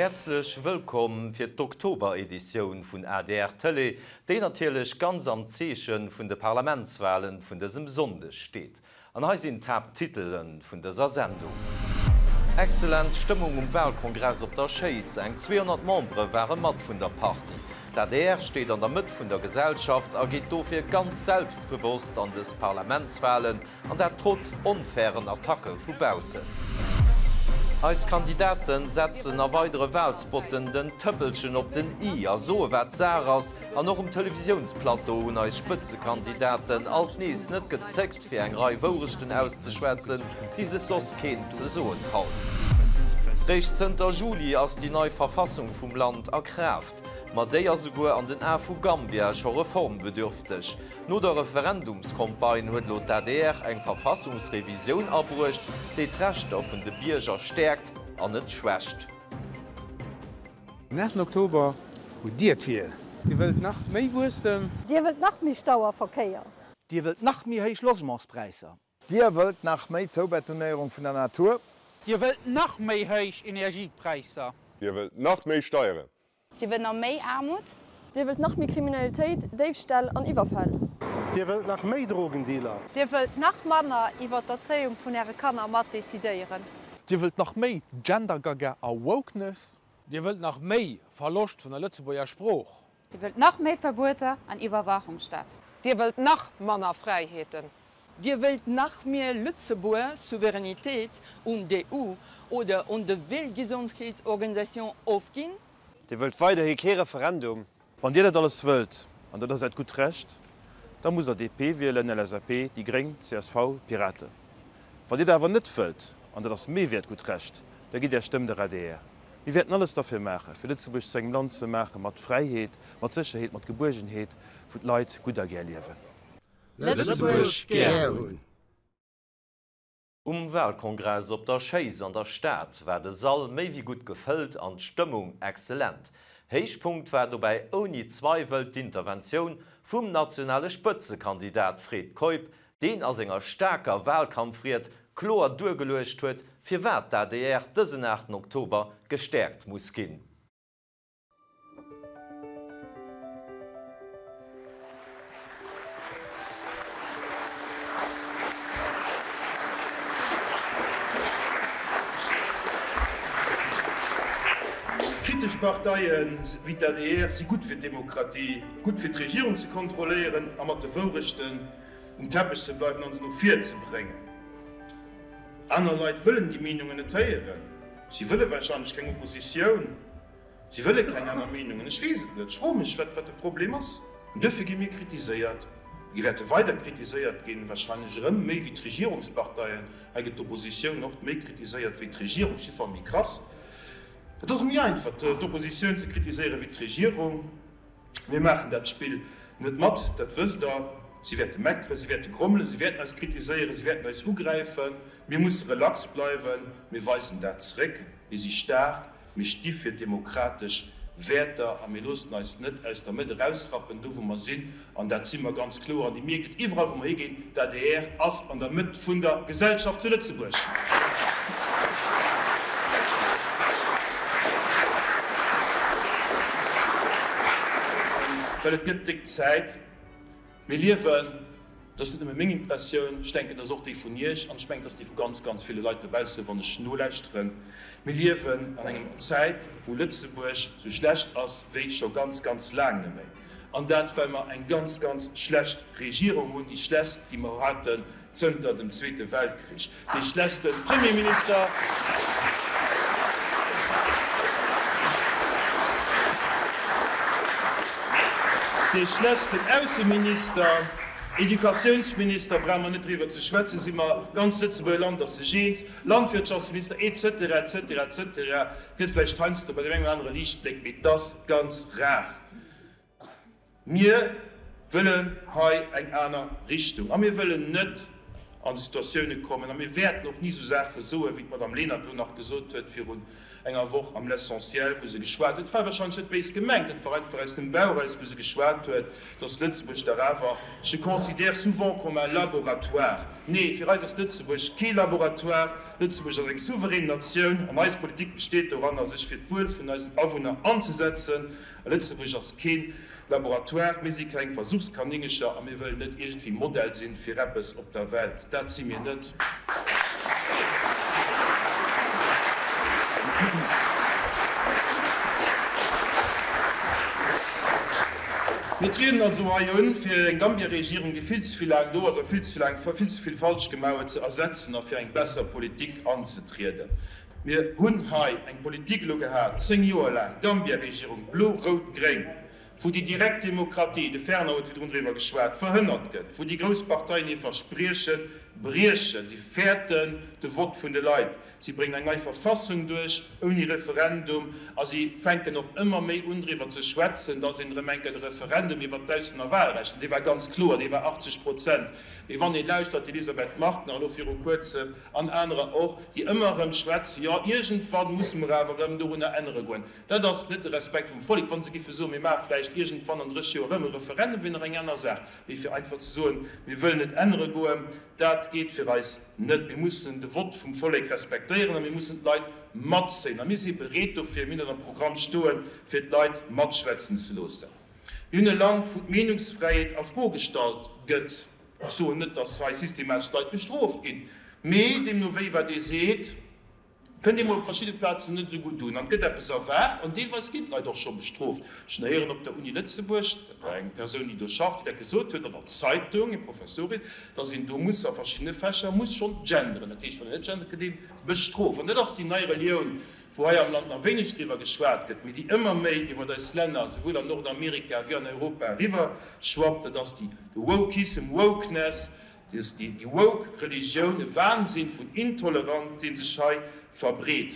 Häerzlech wëllkomm fir d'Oktober-Editioun vun adr Tëlee, déi natierlech ganz am Zeeche vun de Parlamentswalen vun dësem Sonndeg steet. An hei sinn d'Haapttitele vun dëser Sendung. Excellent Stëmmung um Walkongress op der Schéiss, eng 200 Membere ware mat vun der Partie. D'adr steet an der Mëtt vun der Gesellschaft a geet dofir ganz selbstbewosst an dës Parlamentswalen. An dat trotz onfairen Attacke vu baussen. Eis Kandidaten setzen a weidere Wahlspotten den Tëppelchen op den i a soe wat Saach ass. An och um Televisiounsplateau hunn eis Spëtzekandidaten alt nees net gezéckt fir eng Rei Wourechten auszeschwätzen, déi sech soss keen ze soen traut. Réischt zënter Juli ass déi nei Verfassung vum Land a Kraaft. Ma déi ass esouguer an den Ae vu Gambia scho reformbedürfteg. No der Referendumscampagne huet elo d'ADR eng Verfassungsrevisioun abruecht, déi d'Rechter vun de Bierger stäerkt an net schwächt. Den 8 Oktober hutt Dir d'Wiel. Dir wëllt nach méi Wuesstem? Dir wëllt nach méi Stau a Verkéier? Dir wëllt nach méi héich Logementspräisser? Dir wëllt nach méi Zoubetonéierung vun der Natur? Dir wëllt nach méi héich Energiepräisser? Dir wëllt nach méi Steieren? Dir wëllt nach méi Aarmut? Dir wëllt nach méi Kriminalitéit, Déifställ an Iwwerfäll? Dir wëllt nach méi Drogendealer? Dir wëllt nach manner iwwer d'Erzéiung vun Äre Kanner matdecidéieren? Dir wëllt nach méi Gender-Gaga a Wokeness? Dir wëllt nach méi Verloscht vun der Lëtzebuerger Sprooch? Dir wëllt nach méi Verbueter an Iwwerwaachungsstaat? Dir wëllt nach manner Fräiheeten? Dir wëllt nach mehr Lëtzebuerger Souveränitéit un d'EU oder un de Weltgesondheetsorganisation ofginn? Dir wëllt weiderhi kee Referendum? Wann Dir dat alles wëllt, an dat ass Äert gutt Recht, da musst Der DP wielen, LSAP, déi Gréng, csv, Piraten. Wann Dir dat awer net wëllt, an dat ass méi wéi Äert gutt Recht, da gitt Är Stëmm der adr. Mir wäerten alles derfir maachen, fir Lëtzebuerg zu engem Land ze maache mat Fräiheet, mat Sécherheet, mat Gebuergenheet, wou d'Leit gutt a gär liewen. Lëtzebuerg gär hunn. Um Wahlkongress op der Schéiss an der Stad war de Sall méi wéi gutt gefëllt an d'Stëmmung excellent. Héichpunkt war dobäi ouni Zweiwel d'Interventioun vum nationale Spëtzekandidat Fred Keup, deen a senger staarker Wahlkampfried kloer duergeluecht huet, firwat d'ADR dësen 8 Oktober gestäerkt muss ginn. Kritesch Parteie wéi d'ADR si gutt fir d'Demokratie, gutt fir d'Regierung ze kontrolléieren a mat de Wourechten um Teppech ze bleiwen an se no vir ze bréngen. Aner Leit wëllen déi Meenungen net héieren. Si wëlle warscheinlech keng Oppositioun. Si wëlle keng aner Meenungen. Ech weess et net. Ech froe mech, wat de Problem ass. An duerfir gi mir kritiséiert. Mir wäerte weider kritiséiert ginn, warscheinlech erëm méi wéi d'Regierungsparteien. Hei gëtt d'Oppositioun oft méi kritiséiert wéi d'Regierung, op jidde Fall méi krass. Et ass och méi einfach, d'Oppositioun ze kritiséieren wéi d'Regierung. Mir maachen dat Spill net mat, dat wësst Der. Si wäerte meckeren, si wäerte grommelen, si wäerten eis kritiséieren, si wäerten eis ugräifen. Mir musse relax bleiwen, mir weisen dat zréck. Mir si staark, mir sti fir demokratesch Wäerter a mir loossen eis net aus der Mëtt erausrappen, do wou mer sinn. An dat si mer ganz kloer an Dir mierkt et iwwerall wou mer higinn, d'ADR ass an der Mëtt vun der Gesellschaft zu Lëtzebuerg. Well et gëtt déck Zäit. Mir liewen, dat ass net nëmme meng Impressioun, ech denken, dat ass och déi vun Iech an ech mengen, dat ass déi vu ganz, ganz ville Leit dobaussen, wann ech nolauschteren, mir liewen an engem Zäit, wou Lëtzebuerg sou schlecht ass wéi scho ganz, ganz laang net méi. An dat, well mer eng ganz, ganz schlecht Regierung hunn, déi schlechtst, déi mer haten zënter dem Zweete Weltkrich, dee schlechtste Premierminister, dee schlechtsten Ausseminister, Educatiounsminister, brauche mer net driwwer ze schwätzen, si mer, ganz Lëtzebuerger Land ass sech eens, Landwirtschaftsminister, et cetera, et cetera, et cetera. Et gëtt vläicht heiansdo bei deem engen oder anere Liichtbléck, mee et ass ganz rar. Mir wëllen hei eng aner Richtung a mir wëllen net. An Situatioune kommen. A mir wäerten och ni esou Saache soen, wéi d'Madame Lenert elo nach gesot huet virun enger Woch am L'Essentiel, wou se geschwat huet, et war wahrscheinlech net béis gemengt, et war einfach aus dem Bauch eraus, wou se geschwat huet, dass Lëtzebuerg dach awer se considère souvent comme un laboratoire. Nee, fir eis ass Lëtzebuerg kee Laboratoire. Lëtzebuerg ass eng souverän Natioun an eis Politik besteet doranner, sech fir d'Wuel vun eisen Awunner anzesetzen. A Lëtzebuerg ass keen Laboratoire, mir si keng Versuchskaningecher a mir wëllen net iergendwéi Modell sinn fir eppes op der Welt. Dat si mir net. Mir trieden also hei un, fir eng Gambia-Regierung, déi vill ze vill laang do ass a vill ze laang vill ze vill falsch gemaach huet, ze ersetzen a fir eng besser Politik anzetrieden. Mir hunn hei eng Politik elo gehat, 10 Joer laang, Gambia-Regierung, blo, rout, gréng, wou déi direkt Demokratie, de Fernand huet virdrun driwwer geschwat, verhënnert gëtt, wou déi grouss Parteien hir Versprieche briechen. Si fäerten de Vott vun de Leit, si bréngen eng nei Verfassung duerch ouni Referendum a si fänken och ëmmer méi un driwwer ze schwätzen, datt een erëm eng Kéier de Referendum iwwert d'Auslännerwahlrecht, an dee war ganz kloer, dee war 80 Prozent, mee wann ee lauschtert, d'Elisabeth Margue nach elo viru kuerzem an anerer och, déi ëmmer erëm schwätzen, jo iergendwann musse mer awer erëm dorunner ännere goen. Dat ass net de Respekt vum Vollek. Wa se giffe soen, mir maache vläicht iergendwann an 30 Joer erëm e Referendum, wier nach eng aner Saach. Mee fir einfach ze soen, mir wëllen et ännere goen, dat geet fir eis net. Mir mussen de Vott vum Vollek respektéieren a mir mussen d'Leit matzéien. A mir si bereet dofir, mir hunn dat am Programm stoen, fir d'Leit matschwätzen ze loossen. Mir hunn e Land, wou d'Meenungsfräiheet a Fro gestallt gëtt. Ech soen net, dass hei systematesch Leit bestrooft ginn, mee deemno wéi wat ee seet, kënnt ee mol op verschidde Plazen net esou gutt un an et gëtt eppes erwaart an deelweis ginn d'Leit och scho bestrooft. Ech hunn héieren op der Uni Lëtzebuerg, dat war eng Persoun, déi do schafft, déi dat gesot huet, an der Zeitung, eng Professorin, dass een do muss a verschiddene Fächer muss schonn genderen. Dat heescht, wann een net gendert, gëtt ee bestrooft. An dat ass déi nei Relioun, wou hei am Land nach wéineg driwwer geschwat gëtt, mee déi ëmmer méi iwwer eis Länner, souwuel an Nordamerika wéi an Europa, eriwwer schwappt, dat ass déi, de Wokism, Wokeness, dat ass déi woke Religioun, e Wahnsinn vun Intoleranz, dee sech hei verbreet.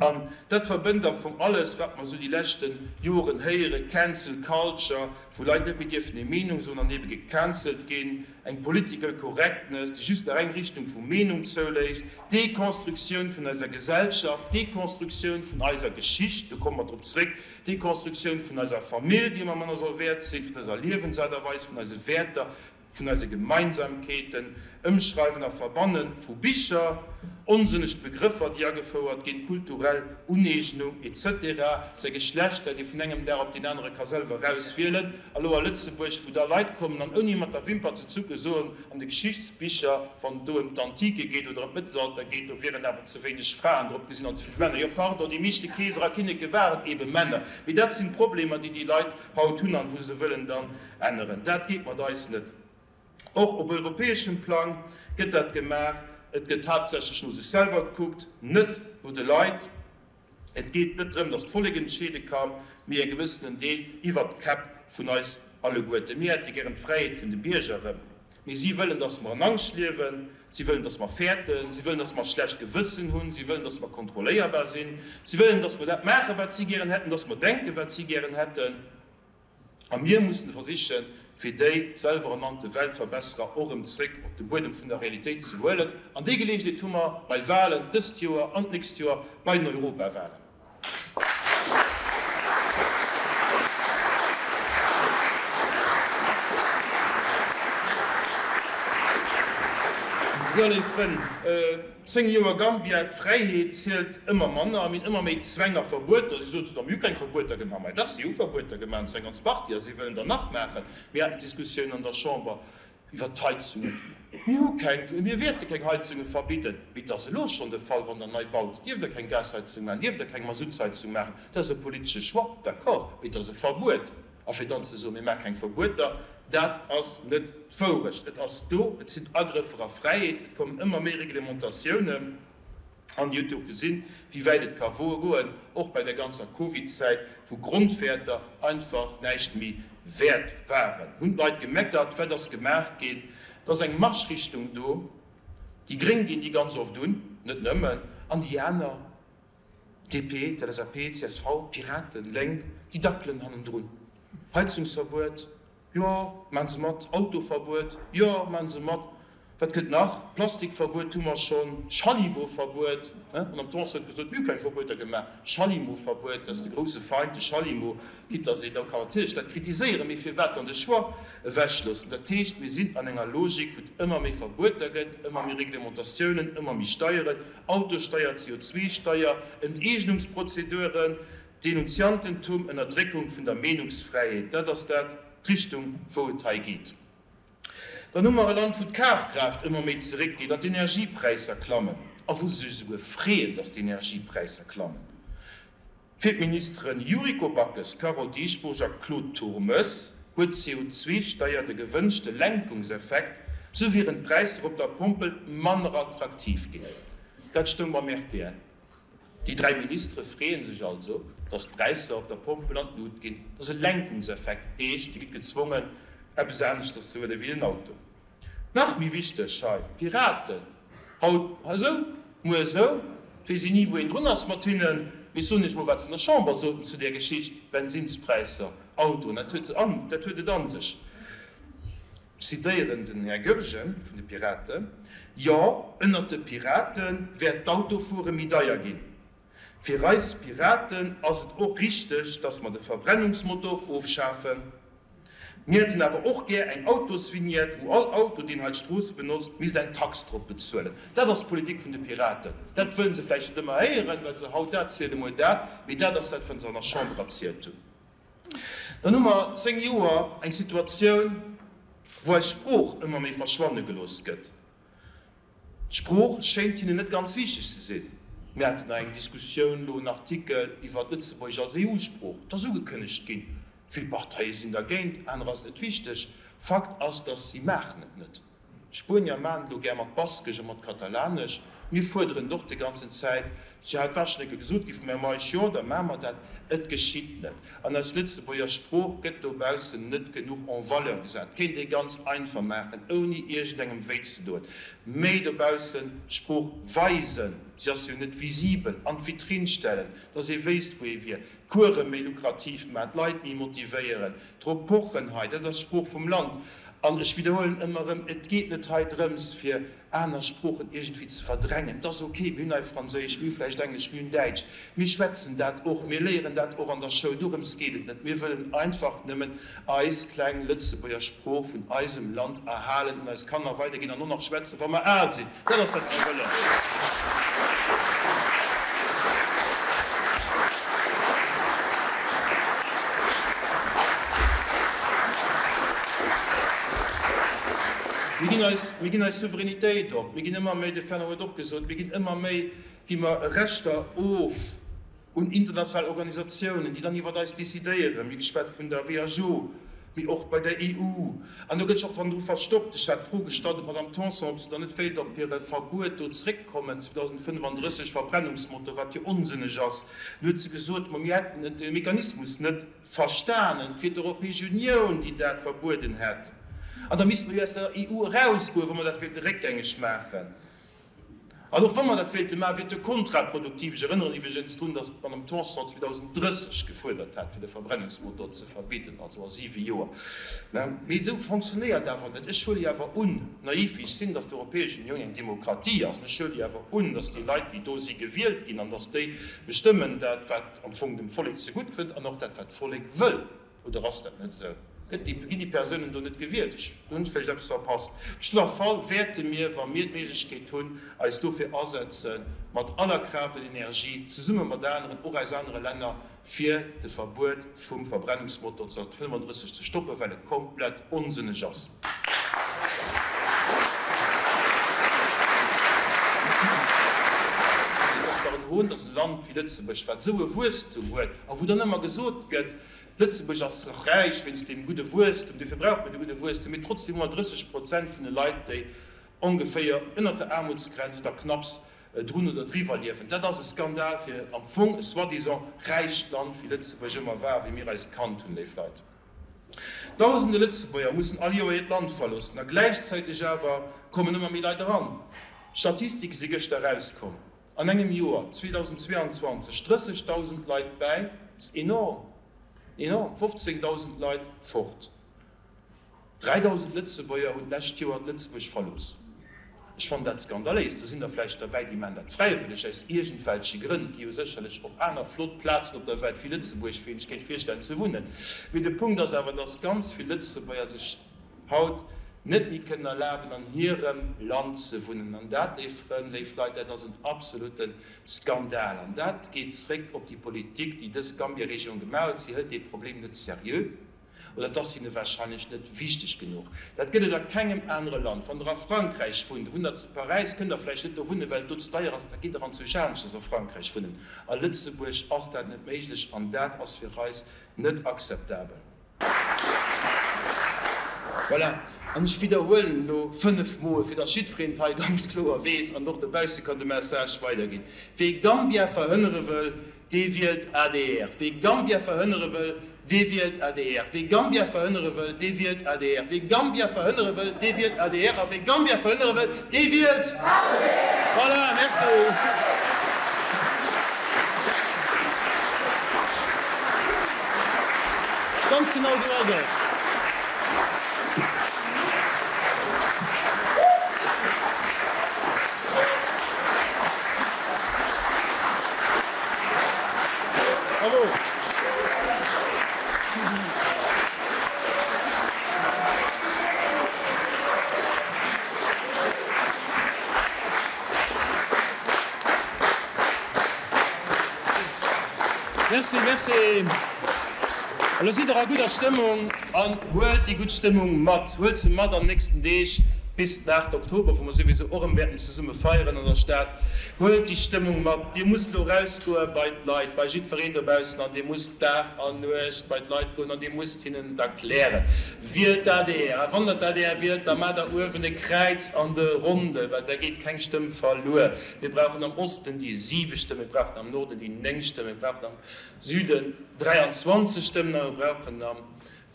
An dat verbënnt am Fong alles, wat mer esou déi leschte Joren héieren, Cancel Culture, wou Leit net méi dierfen hir Meenung soen an ebe gecancelt ginn, eng Political Correctness, déi just nach eng Richtung vu Meenung zouléisst, Dekonstruktioun vun eiser Gesellschaft, Dekonstruktioun vun eiser Geschicht, do komme mer drop zréck, Dekonstruktioun vun eiser Famill, déi ëmmer manner soll wäert sinn, vun eiser Liewensaart a Weis, vun eise Wäerter, vun eise Gemeinsamkeeten, Ëmschreiwen a Verbanne vu Bicher, onsënneg Begrëffer, déi agefouert ginn, kulturell Uneegnung, etc. Säi Geschlecht, dat ee vun engem Dag op deen anere ka selwer erauswielen. A lo a Lëtzebuerg, wou da Leit kommen an ouni mat der Wimper ze zucke soen, an de Geschichtsbicher, wann et do ëm d'Antike geet oder ëm d'Mëttelalter geet, do wieren awer ze wéineg Fraen drop gesinn an ze vill Männer. Jo, pardon, déi meeschte Keeser a Kinneke waren ebe Männer. Mee dat sinn d'Problemer, déi déi Leit haut hunn an wou se wëllen dann änneren. Dat geet mat eis net. Och op europäeschem Plang gëtt dat gemaach. Et gëtt haaptsächlech no sech selwer gekuckt, net no de Leit. Et geet net drëm, datt d'Vollek entscheede kann, mee e gewëssenen Deel iwwert d'Käpp vun eis alleguerten. Mir hätte gären d'Fräiheet vun de Bierger erëm, mee si wëllen, datt mer an Angscht liewen, si wëllen, datt mer fäerten, si wëllen, datt mer e schlecht Gewëssen hunn, si wëllen, datt mer kontrolléierbar sinn, si wëllen, datt mer dat maachen, wat si gären hätten, datt mer denken, wat si gären hätten. A mir mussen versichen, fir déi selwerernannte Weltverbesserer och erëm zréck op de Buedem vun der Realitéit ze huelen. An déi Geleegenheet hu mer bei Wahlen dëst Joer an d'nächst Joer bei den Europawahlen. Sou, léif Frënn, 10 Joer Gambia, d'Fräiheet zielt ëmmer manner a mir hunn ëmmer méi Zwäng a Verbueter. Si soen zwar, mir hu keng Verbueter gemaach. Mä dach, si hu Verbueter gemaach, an zwar eng ganz Partie, a si wëllen der nach maachen. Mir haten d'Diskussioun an der Chamber iwwert d'Heizungen. Mir hu keng, mir wäerte keng Heizunge verbidden. Mee et ass elo schonn de Fall, wann Der nei baut, dierft Der keng Gasheizung maachen, dierft Der keng Masuttsheizung maachen. Dat ass e politesche Choix, d'accord, mee et ass e Verbuet. A fir dann ze soen, mir maache keng Verbueter, dat ass net d'Wourecht. Et ass do, et sinn Agrëffer a Fräiheet, et kommen ëmmer méi Reglementatiounen. An Dir hutt jo och gesinn, wéi wäit et ka goen, och bei der ganzer Covid-Zäit, wou Grondwäerter einfach näischt méi wäert waren. Hunn d'Leit gemeckert, wat ass gemaach ginn? Et ass eng Marschrichtung do. Déi Gréng ginn déi ganz oft un, net nëmmen, an déi aner. DP, d'LSAP, csv, Piraten, Lénk, déi dackelen hannendrun. Heizungsverbuet, jo, maan se mat. Autoverbuet, jo, maan se mat. Wat kënnt nach? Plastikverbuet hu mer schonn, Schallimo-Verbuet, d'Madame Tanson huet gesot, mir hu keng Verbueter gemaach. Schallimo-Verbuet, dat ass de grousse Feind, de Schallimo. Quitte dass een da kann natierlech dat kritiséieren, mee firwat dann de Choix ewechloossen? Dat heescht, mir sinn an enger Logik, wou et ëmmer méi Verbueter gëtt, ëmmer méi Reglementatiounen, ëmmer méi Steieren, Autosteier, CO2-Steier, Enteegnungsprozeduren, Denunziantentum, Ënnerdréckung vun der Meenungsfräiheet. Dat ass dat, d'Richtung, wou et hei geet. Dann hu mer e Land, wou d'Kafkraaft ëmmer méi zeréckgeet an d'Energiepräisser klammen, a wou se sech esouguer freeën, datt d'Energiepräisser klammen. Fir d'Ministeren Yuriko Backes, Carole Dieschbourg a Claude Turmes huet d'CO2-Steier de gewënschte Lenkungseffekt, sou wieren d'Präisser op der Pompel manner attraktiv ginn. Dat stoung beim rtl. Déi 3 Ministere freeë sech also, datt d'Präisser op der Pompel an d'Lut ginn. Dat ass e Lenkungseffekt, heescht, Dir gitt gezwongen, eppes aneschters ze huele wéi den Auto. Nach méi wichteg hei, d'Piraten, haut esou, muer esou, et weess een ni, wou een drun ass mat hinnen. Mee ech soen Iech mol, wat se an der Chamber soten zu där Geschicht, Bensinnspräisser, Autoen, dat huet dat huet et a sech. Ech zitéieren den Här Goergen vun de Piraten, Jo, ënnert de Pirate wäert d'Autofuere méi deier ginn. Fir eis Piraten ass et och richteg, datt mer de Verbrennungsmotor ofschafen. Mir hätten awer och gär eng Autosvignette, wou all Auto, deen hei d'Stroosse benotzt, misst eng Tax drop bezuelen. Dat ass d'Politik vun de Piraten. Dat wëllen se vläicht net ëmmer héieren, well se haut dat zielen, muer dat, mee dat ass dat, wat se an der Chamber erzielt hunn. Dann hu mer 10 Joer eng Situatioun, wou eis Sprooch ëmmer méi verschwanne gelooss gëtt. D'Sprooch schéint hinnen net ganz wichteg ze sinn. Mir haten nach eng Diskussioun elo, en Artikel iwwer d'Lëtzebuergesch als EU-Sprooch. Et ass ugekënnegt ginn. Vill Parteie sinn dergéint, anerer ass et net wichteg. Fakt ass, datt si maachen et net. D'Spuenier maachen et elo gär mat Baskesch a mat Katalanesch. Mir fuerderen et och déi ganzen Zäit. Tja, et war schonn eng Kéier gesot gi vum Här Meisch, jo, da maache mer dat. Et geschitt net. An eis Lëtzebuerger Sprooch gëtt dobaussen net genuch en valeur gesat. Kéint ee ganz einfach maachen, ouni iergendengem wéi ze doen. Méi dobaussen d'Sprooch weisen, si ass jo net visibel, an d'Vitrinn stellen, dass ee wéisst, wou ee wier. D'Course méi lukrativ maachen, d'Leit méi motivéieren, drop pochen hei, dat ass d'Sprooch vum Land. An ech widderhuelen ëmmer erëm, et geet net hei drëms, fir aner Sproochen iergendwéi ze verdrängen. Et ass ok, mir hunn hei Franséisch, mir hu vläicht Englesch, mir hunn Däitsch, mir schwätzen dat och, mir léieren dat och an der Schoul, dorëms geet et net. Mir wëllen einfach nëmmen eis kleng Lëtzebuerger Sprooch vun eisem Land erhalen, un eis Kanner weiderginn an och nach schwätzen, wa mer al sinn. Dat ass wat mir wëllen. Mir ginn eis, mir ginn eis Souveränitéit op. Mir ginn ëmmer méi, de Fernand huet och gesot, mir ginn ëmmer méi, gi mer Rechter of. un international Organisatiounen, déi dann iwwert eis decidéieren, mir geschwat vun der WHO, mee och bei der EU, an do gëtt sech och dann dru verstoppt. Ech hat d'Fro gestallt un d'Madame Tanson, ob se dann net wéilt op hire Verbuet do zréckkommen, 2035, Verbrennungsmotor, wat jo onsënneg ass. Dann huet se gesot, ma mir hätten de Mechanismus net verstanen, et wier d'Europäesch Unioun, déi dat verbueden hätt, an da misste mer jo aus der EU erausgoen, wa mer dat wéilte réckgängeg maachen. An och wa mer dat wéilte maachen, wier et jo kontraproduktiv. Ech erënneren iwwregens drun, datt d'Madame Tanson 2030 gefuerdert hat, fir de Verbrennungsmotor ze verbidden, also a siwe Joer. Mee esou fonctionnéiert awer net. Ech huele jo awer un, naiv wéi ech sinn, datt d'Europäesch Unioun eng Demokratie ass. An ech huele jo awer un, datt déi Leit, déi do si gewielt ginn, an datt déi bestëmmen dat, wat am Fong dem Vollek zegutt kënnt an och dat, wat d'Vollek wëll. Oder ass dat net esou? Gëtt déi, ginn déi Persounen do net gewielt? Ech, do hunn ech vläicht eppes verpasst. Op jidder Fall wäerte mir, wa mir d'Méiglechkeet hunn, eis dofir asetzen, mat aller Kraaft an Energie, zesumme mat aneren, och aus anere Länner, fir de Verbuet vum Verbrennungsmotor 2035 ze stoppen, well e komplett onsënneg ass. Et ass dach en Hohn, dass e Land wéi Lëtzebuerg, wat esou e Wuesstum huet a wou dann ëmmer gesot gëtt, Lëtzebuerg ass räich wéinst deem gudde Wuesstum, dofir brauche mir de gudde Wuesstum, mee trotzdem hu mer 30 Prozent vun de Leit, déi ongeféier ënnert der Aarmutsgrenz oder knapps drun oder driwwer liewen. Dat ass e Skandal fir am Fong e soi-disant räicht Land, wéi Lëtzebuerg ëmmer war, wéi mir eis et kannt hunn, léif Leit. Dausende Lëtzebuerger mussen all Joer hiert Land verloossen a gläichzäiteg awer kommen ëmmer méi Leit eran. D'Statistike si gëschter erauskomm. An engem Joer, 2022, 30.000 Leit bäi, ass enorm, enorm, 15.000 Leit fort. 3.000 Lëtzebuerger hunn d'lescht Joer Lëtzebuerg verlooss. Ech fannen dat skandaléis. Do sinn der vläicht derbäi, déi maachen dat fräiwëlleg aus iergendwelche Grënn. Et gi jo sécherlech och aner flott Plazen op der Welt wéi Lëtzebuerg, wou een sech kéint virstellen ze wunnen. Mee de Punkt ass awer, dass ganz vill Lëtzebuerger sech haut net méi kënnen erlaben, an hirem Land ze wunnen. An dat, léif Frënn, léif Leit, dat ass en absolute Skandal. An dat geet zréck op déi Politik, déi dës Gambia-Regierung gemaach huet. Si hëlt dee Problem net seriö. Oder et ass hinne warscheinlech net wichteg genuch. Dat gëtt et a kengem anere Land. Wann Der a Frankräich wunnt, wunnt Der zu Paräis, kënnt Der vläicht net do wunnen, well et do ze deier ass, da gitt Der anzwousch aneschters a Frankräich wunnen. A Lëtzebuerg ass dat net méiglech an dat ass fir eis net akzeptabel. Voilà. An ech widderhuelen elo fënnefmol, fir datt jiddwereen et hei ganz kloer weess an och dobausse kann de Message weiderginn, Wee Gambia verhënnere wëll, Dee wielt adr. Wee Gambia verhënnere wëll, dee wielt adr. Wee Gambia verhënnere wëll, dee wielt adr. Wee Gambia verhënnere wëll, dee wielt adr. A wee Gambia verhënnere wëll, dee wielt adr. Voilà, merci. Ganz genau esou ass et. Bravo! Merci, merci. Elo sidd der a gudder Stëmmung an huelt déi gutt Stëmmung mat. Huelt se mat an nächsten Deeg bis den 8 Oktober, wou mer souwisou och erëm wäerten zesumme feieren an der Stad. Huelt déi Stëmmung mat. Dir musst elo erausgoe bei d'Leit, bei jiddwereen dobaussen an Dir musst Dag an Nuecht bei d'Leit goen an Dir musst hinnen et erklären. Wielt d'ADR! A wann Der d'ADR wielt, da maacht Der uewen e Kräiz an de Rondel, well da geet keng Stëmm verluer. Mir brauchen am Osten déi siwe Stëmmen, mir brauchen am Norden déi néng Stëmmen, mir brauchen am Süden 23 Stëmmen a mir brauchen am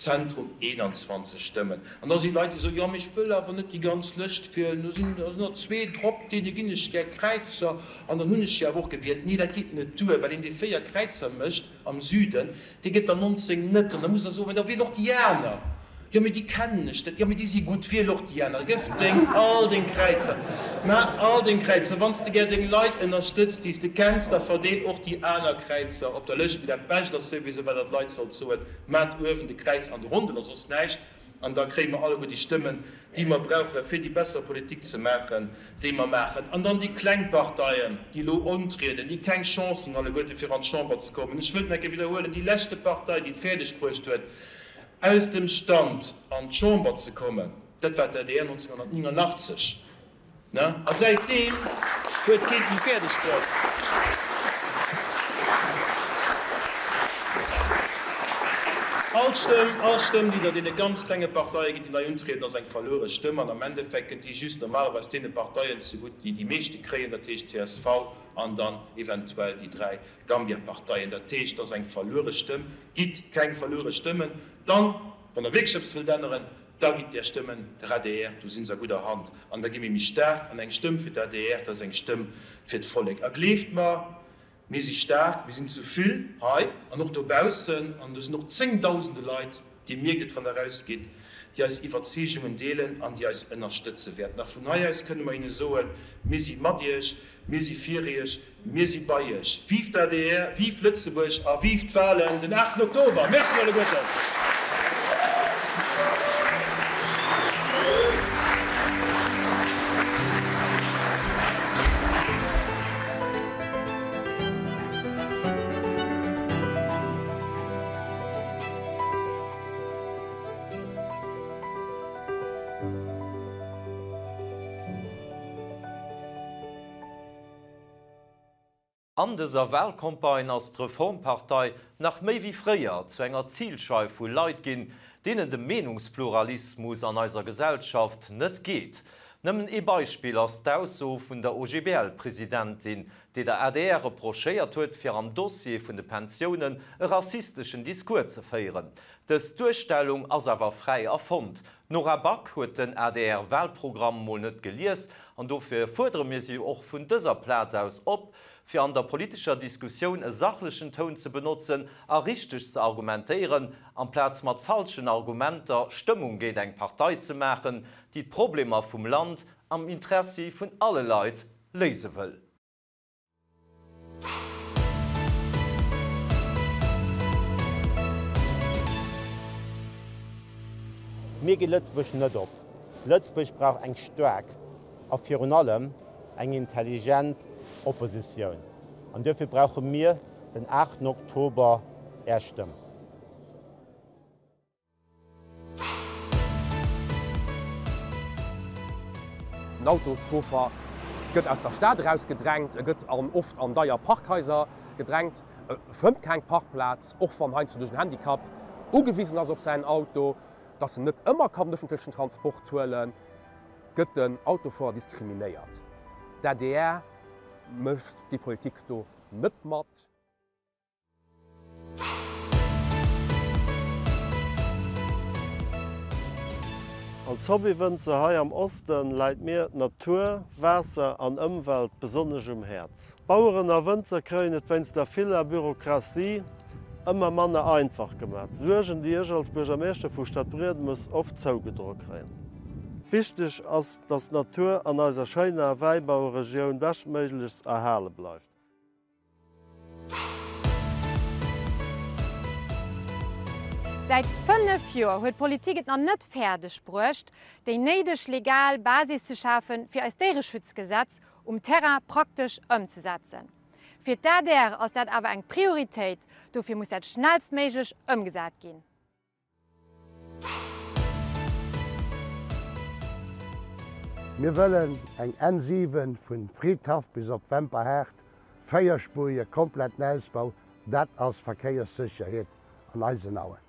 Zentrum 21 Stëmmen. An da si Leit, déi soen, jo, mee ech wëll awer net déi ganz Lëscht wielen, do sinn der zwee drop, deene ginn ech gär Kräizer an dann hunn ech déi awer och gewielt. Nee, dat geet net duer, well een, dee véier Kräizer mécht am Süden, dee gëtt der 19 net. An da muss der soen, mä da wiel och déi aner. Jo, mee déi kennen ech net. Jo, mee déi si gutt, wiel och déi aner. Gëff deng all deng Kräizer, maach all deng Kräizer. Wann s de gär deng Leit ënnerstëtz, déi s de kenns, da verdeel och déi aner Kräizer op der Lëscht. Mee dat Bescht ass souwisou, wat der d'Leit sollt soen, Maat uewen de Kräiz an de Rondel a soss näischt, an da kréie mer alleguer déi Stëmmen, déi mer brauche fir déi besser Politik ze maachen, déi mer maachen. An dann déi kleng Parteien, déi elo untrieden, déi keng Chance hunn alleguerte fir an d'Chamber ze kommen. Ech wëllt nach eng Kéier widderhuelen, déi leschte Partei, déi et fäerdeg bruecht huet, aus dem Stand an d'Chamber ze kommen, dat war d'ADR 1989. Ne? A säitdeem huet keen et méi fäerdeg bruet. All Stëmm, all Stëmm, déi Der deene ganz klenge Parteie gitt, déi nei untrieden, ass eng verluere Stëmm. An am Endeffekt kënnt déi just normalerweis deene Parteien zegutt, déi déi meeschte kréien, dat heescht csv an dann eventuell déi 3 Gambia-Parteien. Dat heescht, et ass eng verluere Stëmm. Gitt keng verluere Stëmmen. Dann, wann Der wierklech eppes wëllt änneren, Da gitt Är Stëmmen der adr, do si se a gudder Hand an da gi mir méi staark. An eng Stëmm fir d'ADR, dat ass eng Stëmm fir d'Vollek. A gleeft mer, mir si staark, mir sinn zu vill hei an och dobaussen an do sinn och zéngdausende Leit, Dir mierkt et, wann Der erausgitt, déi eis Iwwerzeegungen deelen an déi eis ënnerstëtze wäerten. A vun hei aus kënne mer hinne soen, Mir si mat Iech, mir si fir Iech, Mir si bei Iech. Vive d'ADR, vive Lëtzebuerg a vive d'Wahlen den 8 Oktober! Merci alleguerten! An dëser Wahlcampagne ass d'Reformpartei nach méi wéi fréier zu enger Zilscheif vu Leit ginn, deenen de Meenungspluralismus an eiser Gesellschaft net geet. Nëmmen ee Beispill ass d'Ausso vun der OGBL-Presidentin. Déi der adr reprochéiert huet, fir am Dossier vun de Pensiounen e rassisteschen Discours ze féieren. Dës Duerstellung ass awer fräi erfonnt. D'Nora Back huet den ADR-Wahlprogramm mol net gelies an dofir fuerdere mir si och vun dëser Plaz aus op, fir an der politescher Diskussioun e sachlechen Toun ze benotzen a richteg ze argumentéieren, amplaz mat falschen Argumenter Stëmmung géint eng Partei ze maachen, déi d'Problemer vum Land am Interessi vun alle Leit léise wëll. Mir gi Lëtzebuerg net op. Lëtzebuerg brauch eng staark a virun allem eng intelligent Oppositioun. An duerfir brauche mir den 8 Oktober Är Stëmm. Den Autoschauffer gëtt aus der Stad erausgedrängt, e gëtt an oft an deier Parkhaiser gedrängt, e fënnt keng Parkplaz, och wann heiansdo duerch en Handicap ugewisen ass op säin Auto, dass en net ëmmer kann den ëffentlechen Transport huelen, gëtt den Autofuerer diskriminéiert. D'adr mécht déi Politik do net mat. Als Hobbywënzer hei am Osten läit mir d'Natur, Waasser an Ëmwelt besonnesch um Häerz. Baueren a Wënzer kréien et wéinst der viller Bürokratie ëmmer manner einfach gemat. Suergen, déi ech als Buergermeeschter vu Stadbriedemes oft zougedroe kréien. Wichteg ass, dass d'Natur an eiser schéiner Wäibaueregioun beschtméiglechst erhale bleift. Säit 5 Joer huet d'Politik et nach net fäerdeg bruecht, déi néideg legal Basis ze schafen, fir eist Déiereschutzgesetz um Terrain praktesch ëmzesetzen. Fir d'ADR ass dat awer eng Prioritéit, dofir muss dat schnellstméiglech ëmgesat ginn. Mir wëllen eng N7 vun Fridhaff bis op Wemperhaart, véierspurige kompletten Ausbau, dat ass Verkéierssécherheet an eisen Auen.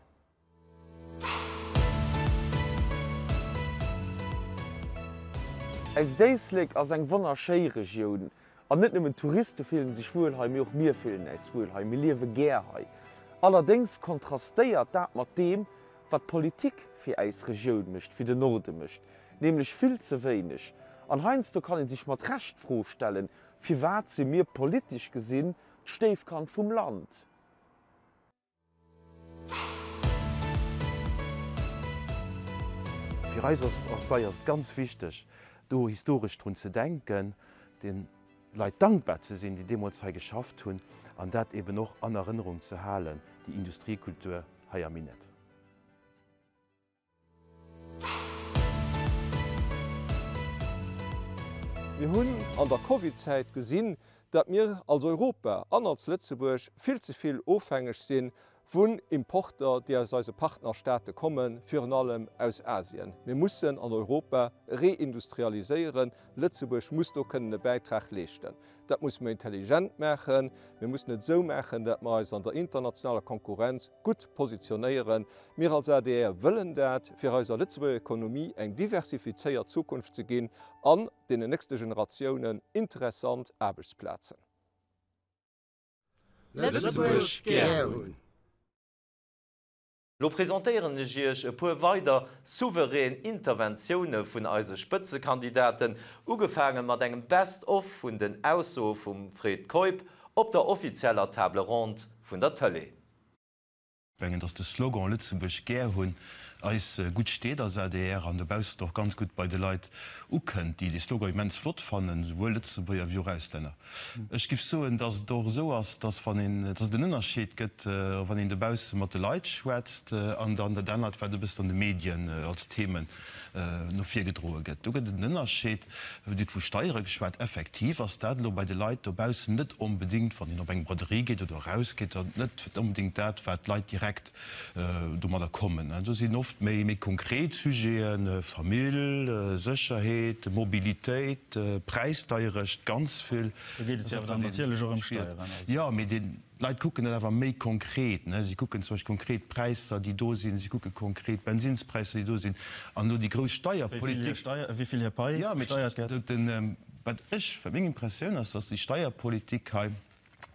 Eist Éislek ass eng wonnerschéi Regioun an net nëmmen d'Touriste fillen sech wuel hei, mee och mir fillen äis wuel hei, mir liewe gär hei. Allerdéngs kontrastéiert dat mat deem, wat d'Politik fir äis Regioun mécht, fir den Norde mécht, nämlech vill ze wéineg. An heiansdo kann ee sech mat Recht d'Fro stellen, Firwat si mir politesch gesinn d'Stéifkand vum Land? Fir eis als Partei ass et ganz wichteg, do historesch drun ze denken, de Leit dankbar ze sinn, déi deemools hei geschafft hunn, an dat eben och an Erënnerung ze halen, déi Industriekultur hei am Minett. Mir hunn an der Covid-Zäit gesinn, datt mir als Europa an als Lëtzebuerg vill ze vill ofhängeg si vun Importer, déi aus eise Partnerstaate kommen, virun allem aus Asien. Mir mussen an Europa reindustrialiséieren. Lëtzebuerg muss do kënnen e Bäitrag leeschten. Dat musse mer intelligent maachen. Mir mussen et esou maachen, datt mer eis an der internationaler Konkurrenz gutt positionéieren. Mir als adr wëllen dat, fir eiser Lëtzebuerger Ekonomie eng diversifizéiert Zukunft ze ginn an deenen nächste Generatiounen interessant Aarbechtsplazen. Lëtzebuerg gär hunn. Lo presentéieren ech Iech e puer weider souverän Interventioune vun eise Spëtzekandidaten, ugefaange mat engem Best of vun den Aussoe vum Fred Keup op der offizieller Table ronde vun der Tëlee. Mengen, dass de Slogan Lëtzebuerg gär hunn eis gutt steet als adr an dobaussen och ganz gutt bei de Leit ukënnt, déi dee Slogan immens flott fannen, esouwuel Lëtzebuerger wéi och Auslänner. Ech giff soen, dass et och esou ass, dass wann een, dass et en Ënnerscheed gëtt, wann een dobausse mat de Leit schwätzt an dann dat anert, wat e bëssen an de Medien als Themen no vir gedroe gëtt. Do gëtt et en Ënnerscheed. Dir hutt vu Steiere geschwat. Effektiv ass dat elo bei de Leit dobaussen net onbedéngt, wann een op eng Braderie geet oder erausgeet, net onbedéngt dat, wat d'Leit direkt domadder kommen. Do sinn oft méi méi konkret Sujeten, Famill, Sécherheet, Mobilitéit, Präisdeierecht, ganz vill. Do geet et jo awer dann natierlech och ëm Steieren. Jo, mee d'Leit kucken dat awer méi konkret. Si kucken zum Beispill konkret d'Präisser, déi do sinn, si kucke konkret d'Bensinnspräisser, déi do sinn. An elo déi grouss Steierpolitik. Wéi vill hir Pai gesteiert gëtt. Wat ech, wat meng Impressioun ass, dass déi Steierpolitik hei,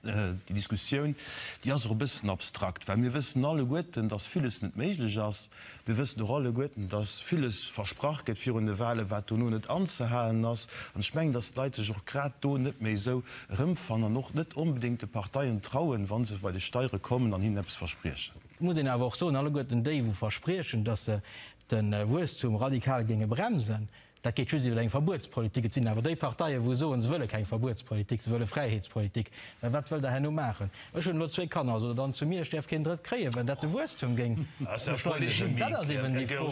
déi Diskussioun, déi ass och e bëssen abstrakt, well mir wëssen alleguerten, dass villes net méiglech ass. Mir wëssen och alleguerten, dass villes versprach gëtt virun de Wahlen, wat dono net anzehalen ass. An ech mengen, dass d'Leit sech och grad do net méi esou erëmfannen an och net onbedéngt de Parteien trauen, wa se bei de Steiere kommen an hinnen eppes verspriechen. Et muss een awer och soen, alleguerten déi, wou verspriechen, dass se de Wuesstum radikal géinge bremsen, Dat geet just iwwer eng Verbuetspolitik. Et sinn awer déi Parteien, wou soen, se wëlle keng Verbuetspolitik, se wëlle Fräiheetspolitik. Mä wat wëllt Der herno maachen? Ech hunn elo zwéi Kanner, sot Der dann zu mir, ech däerf keen drëtt kréien, well dat de Wuesstum géing beschleunegen? Dat ass eben déi Fro.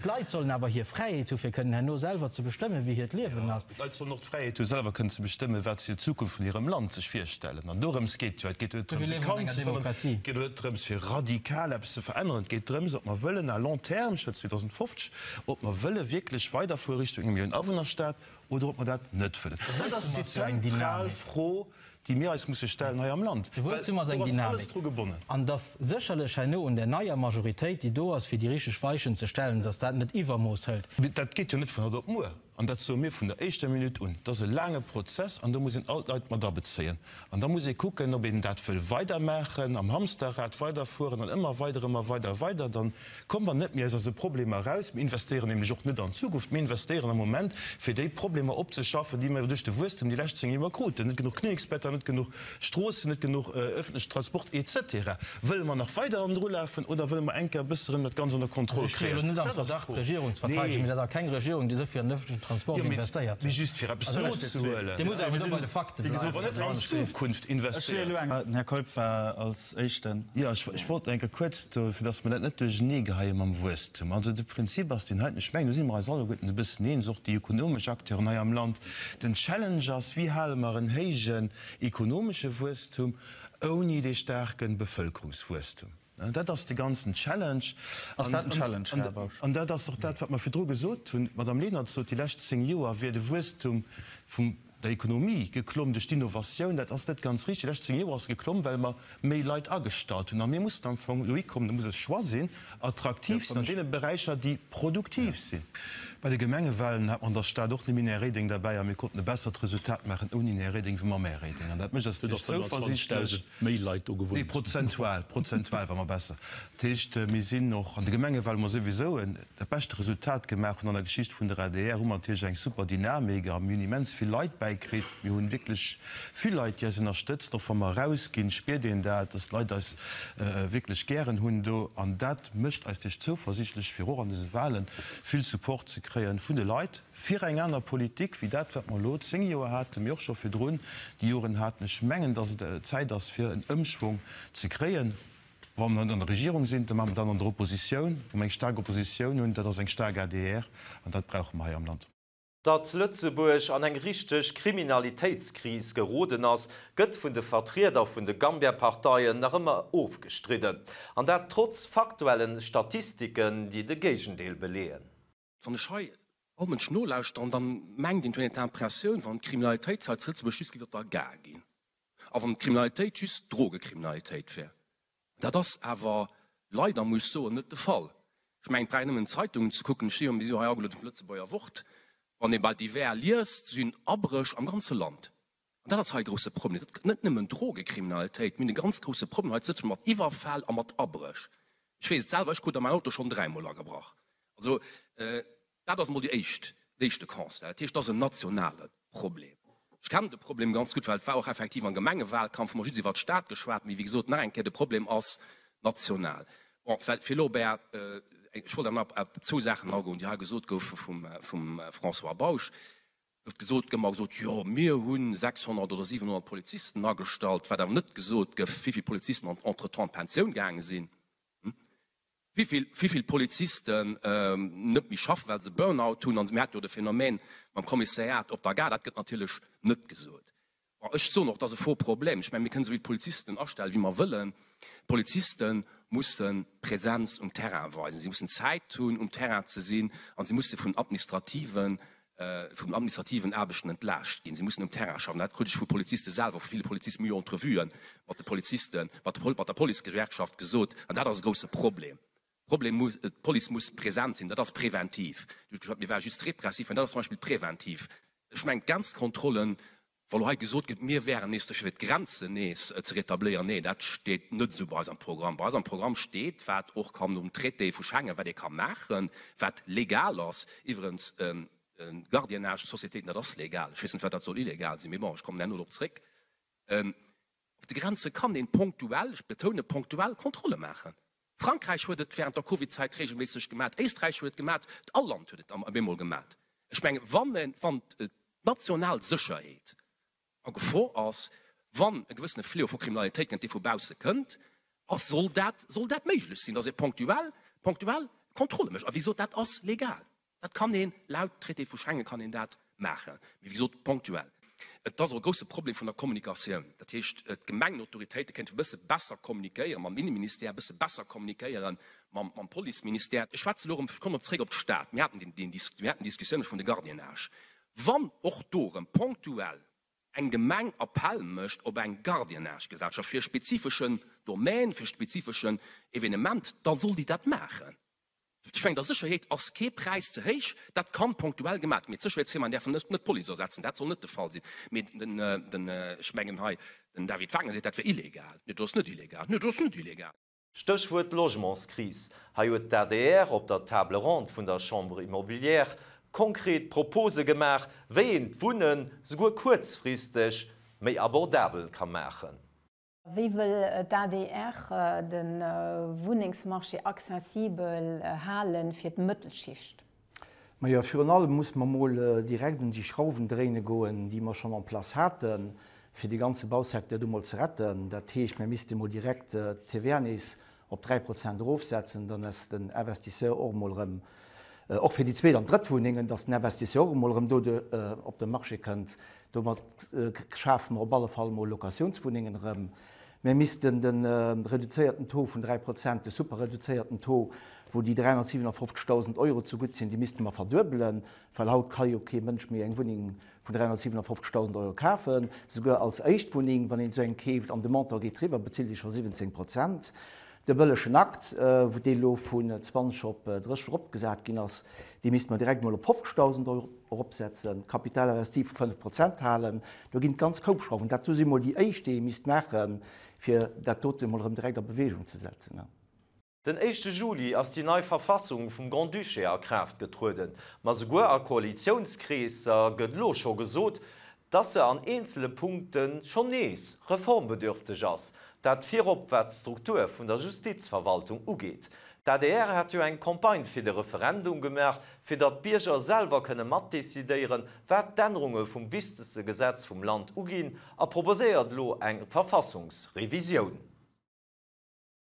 D'Leit sollen awer hir Fräiheet hu fir kënnen herno selwer ze bestëmmen, wéi hiert Liewen ass. D'Leit sollen och d'Fräiheet hu selwer kënnen ze bestëmmen, wat se hir Zukunft vun hirem Land sech virstellen. An dorëms geet jo. Et geet jo net drëms, e Kand ze verlëren. Et geet jo net drëms, fir radikal eppes ze veränneren. Et geet drëms, ob mer wëllen à long terme, ech schwätze 2050, ob mer wëlle wierklech weiderfuere Richtung eng Millioun-Awunner-Stad oder ob mer dat net wëllen. Dat ass déi zentral Fro, déi mir eis musse stellen hei am Land, De well Wuesstum ass eng do ass alles Dynamik. dru gebonnen. An et ass sécherlech herno un där neier Majoritéit, déi do ass, fir déi richteg Weichen ze stellen, datt dat net Iwwermooss hëlt. Dat geet jo net vun haut op muer. An dat soe mir vun der éischter Minutt un. Et ass e laange Prozess an do muss een all d'Leit mat abezéien. An da muss ee kucken, ob een dat wëll weidermaachen, am Hamsterrad weiderfueren an ëmmer weider, ëmmer weider, weider. Dann komme mer net méi aus eise Problemer eraus. Mir investéieren nämlech och net an d'Zukunft. Mir investéieren am Moment, fir déi Problemer opzeschaffen, déi mer duerch de Wuesstem déi lescht 10 Joer kruten, net genuch Kliniksbetter, net genuch Stroossen, net genuch öffentlechen Transport, et cetera. Wëlle mer nach weider hannendru lafen oder wëlle mer eng Kéier e bësse rëm dat Ganzt ënner Kontroll Also ech stehe elo kréien? net am Dat ass Verdacht, d'Fro. d'Regierung ze verteidegen, Nee. mee dat ass keng Regierung, déi esou vill an den öffentlechen Transport Jo, mee, investéiert mee huet. just fir eppes Also nozehuelen. Dir musst awer do bei de Fakte Wéi gesot, bleiwen. net an d'Zukunft investéiert. Den Här Keup war als Éischten. Jo, ech, ech wollt eng Kéier kuerz do, fir datt mer dat net duercheneegeheie mam Wuesstum. Also de Prinzip ass deen heiten, ech mengen, do si mer eis alleguerten e bëssen eens, och déi ökonomesch Acteuren hei am Land, Den Challenge ass, Wéi hale mer en héijen ekonomesche Wuesstum ouni dee staarke Bevëlkerungswuesstum? Dat ass de ganzen Challenge. Ass dat en Challenge, Här Bausch? An dat ass och dat, wat mer virdru gesot hunn. D'Madame Lenert sot, déi lescht 10 Joer wier de Wuesstum vum der Ekonomie geklomm duerch d'Innovatioun. Dat ass net ganz richtig. Déi lescht 10 Joer ass e geklomm, well mer méi Leit agestallt hunn. A mir mussen am Fong dohi kommen, do muss e Choix sinn, attraktiv sinn an deene Beräicher, déi produktiv sinn. Bei de Gemengewahlen hat mer an der Stad och nëmmen Här Reding derbäi a mir konnten e bessert Resultat maachen ouni den Här Reding wéi mam Här Reding. An dat mécht eis natierlech zouversiichtlech. Méi Leit do gewunnt. Nee, prozentual, prozentual war mer besser. Dat heescht, mir sinn och an de Gemengewahlen hu mer souwisou en dat beschte Resultat gemaach hunn an der Geschicht vun der adr, hu mer natierlech eng super Dynamik a mir hunn immens vill Leit bäikritt. Mir hunn wierklech vill Leit, déi eis ënnerstëtzen. Och wa mer erausginn, spiert een dat, dass d'Leit eis wierklech gären hunn do. An dat mécht eis natierlech zouversiichtlech, fir och an dëse Wahlen vill Support ze kréien vun de Leit fir eng aner Politik wéi dat, wat mer elo 10 Joer haten, mee och scho virdrun déi Joren haten. Ech mengen, dass et Zäit ass, fir en Ëmschwong ze kréien. Wa mer net an der Regierung sinn, da maache mer dat an der Oppositioun. Wa mer eng staark Oppositioun hunn, dat ass eng staark adr, an dat brauche mer hei am Land. Datt Lëtzebuerg an eng richteg Kriminalitéitskris geroden ass, gëtt vun de Vertrieder vun de Gambia-Parteien nach ëmmer ofgestridden. An dat trotz faktuellen Statistiken, déi de Géigendeel beleeën. Wann ech hei all Mënsch nolauschteren, dann mengt een, et huet een d'Impressioun, wann d'Kriminalitéit hei zu Lëtzebuerg just géif op der Gare ginn a wann d'Kriminalitéit just Drogekriminalitéit wär. Dat ass awer leider, muss ech soen, net de Fall. Ech mengen, et brauch een nëmmen d'Zeitungen ze kucken, ech si jo, mir si jo hei agelueden vum Lëtzebuerger Wort, wann ee bei divers liest, sinn Abréch am ganze Land. An dat ass hei e grousse Problem. Et gëtt net nëmmen Drogekriminalitéit, mir hunn e ganz grousse Problem hei zu Lëtzebuerg mat Iwwerfäll a mat Abréch. Ech weess et selwer, ech krut a mäin Auto schonn dräimol agebrach. Also dat ass emol déi éischt, den éischte Constat. Dat heescht, et ass en nationale Problem. Ech kennen de Problem ganz gutt, well et war och effektiv am Gemengewahlkampf, hu mer just iwwert d'Stad geschwat, mee wéi gesot, nach eng Kéier, de Problem ass national. Bon, well fir elo op Är, ech wollt awer nach op zwou Saachen agoen, déi hei gesot goufe vum, vum François Bausch. Gouf gesot, gëtt ëmmer gesot, jo mir hu 600 oder 700 Polizisten agestallt, wat awer net gesot gëff, wéivill Polizisten entretemps an d'Pensioun gaange sinn, wéivill, wéivill Polizisten net méi schaffen, well se Burnout hunn. An mir hate jo de Phänomen mam Kommissariat op der Gare, dat gëtt natierlech net gesot. Bon, ech soen och, et ass e faux Problem. Ech mengen, mir kënnen esou vill Polizisten astellen, wéi mer wëllen. D'Poliziste musse Präsenz um Terrain weisen. Si mussen Zäit hunn, um Terrain ze sinn, a si musse vun administrativen, vun administrativen Aarbechten entlaascht ginn. Si mussen um Terrain schaffen. Dat krut ech vu Poliziste selwer, vu ville Polizisten. Mir hu jo Entrevuen mat de Polizisten, mat de, mat der Policegewerkschaft gesot, an dat ass e grousse Problem. Problem muss, d'Police muss präsent sinn, dat ass präventiv. Mir ware just repressiv, mä dat ass zum Beispill präventiv. Ech mengen, d'Grenzkontrollen, wa lo hei gesot gëtt, mir wären nees dofir, fir d'Grenzen nees ze rétabléieren, nee, dat steet net esou bei eis am Programm. Bei eis am Programm steet, wat och kann nom Traité vu Schengen, wat ee ka maachen, wat legal ass. Iwwerens, Gardiennage-Sociétéiten, dat ass legal. Ech weess net, wat dat soll illegal sinn, mee bon, ech kommen herno drop zréck. Op de Grenze kann een ponktuell, ech betoune ponktuell, Kontrolle maachen. Frankräich huet et während der Covidzäit regelméisseg gemat, Éisträich huet et gemat, all Land huet et op eemol gemat. Ech mengen, wann en, wann d'national Sécherheet a Gefor ass, wann e gewëssene Fléau vu Kriminalitéit kënnt, dee vu bausse kënnt, ass, soll dat, soll dat méiglech sinn, datt ee ponktuell, ponktuell Kontrolle mécht. A wéi gesot, dat ass legal. Dat kann een, laut Traité vu Schengen kann een dat maachen, mee wéi gesot ponktuell. Et ass och e grousse Problem vun der Kommunikatioun. Dat heescht, d'Gemengenautoritéite kéinte e bësse besser kommunikéieren mam Inneministère, e bësse besser kommunikéiere mam Policeministère. Ech schwätze elo erëm, ech kommen erëm zréck op d'Stad. Mir haten déi, mir haten d'Diskussioune vun de Gardiennage. Wann och do erëm ponktuell eng Gemeng Appell mécht op eng Gardiennage-Gesellschaft fir e spezifeschen Domaine, fir e spezifeschen Evenement, da soll déi dat maachen. Ech mengen, der Sécherheet ass kee Präis ze héich. Dat kann ponktuell gemaat ginn. Mee d'Sécherheetsfirmaen däerfen net d'Police ersetzen. Dat soll net de Fall sinn. Mee den, den, ech mengen hei, den David Wagner seet, dat wär illegal. Nee, dat ass net illegal. Nee, dat ass net illegal. Stéchwuert Logementskris. Hei huet d'ADR op der Table ronde vun der Chambre immobilière konkret Propose gemaach, wéi een d'Wunnen, souguer kuerzfristeg, méi abordabel ka maachen. Wéi wëll d'ADR de Wunnengsmarché accessibel hale fir d'Mëttelschicht? Majo, virun allem muss mer mol direkt un déi Schrauwen dréine goen, déi mer schonn en place haten, fir de ganze Bausecteur do mol ze retten. Dat heescht, mir misste mol direkt d'TVA nees op 3 Prozent erofsetzen, dann ass den Investisseur och emol erëm, och fir déi zweet an drëtt Wunnengen, dass den Investisseur och emol erëm do op de Marché kënnt. Domat schafe mer op alle Fall emol Locatiounswunnengen erëm. Mir missten de reduzéierten Taux vun 3 Prozent, de superreduzéierten Taux, wou déi 357.000 Euro zegutt sinn, déi misste mer verduebelen, well haut ka jo kee Mënsch méi eng Wunneng vun 357.000 Euro kafen. Souguer als éischt Wunneng, wann een esou eng keeft an de Montant geet driwwer, bezilt ee scho 17 Prozent. De bëllegen Akt, wou dee elo vun 20 op 30 eropgesat ginn ass, dee misste mer direkt emol op 50.000 Euro eropsetzen, d'Capital investi vu 5 Prozent halen. Do ginn et ganz Koup Schrauwen. Dat do si mol déi éischt, déi ee misst maachen, fir dat dote emol erëm direkt a Bewegung ze setzen. Den éischte Juli ass déi nei Verfassung vum Grand-Duché a Kraaft getrueden. Ma souguer a Koalitiounskreesser gëtt elo scho gesot, dass se an eenzele Punkte schonn nees reformbedürfteg ass, dat virop wat d'Struktur vun der Justizverwaltung ugeet. D'ADR hat jo eng Campagne fir de Referendum gemaach, fir datt d'Bierger selwer kënne matdecidéieren, wat d'Ännerunge vum wichtegste Gesetz vum Land uginn, a proposéiert elo eng Verfassungsrevisioun.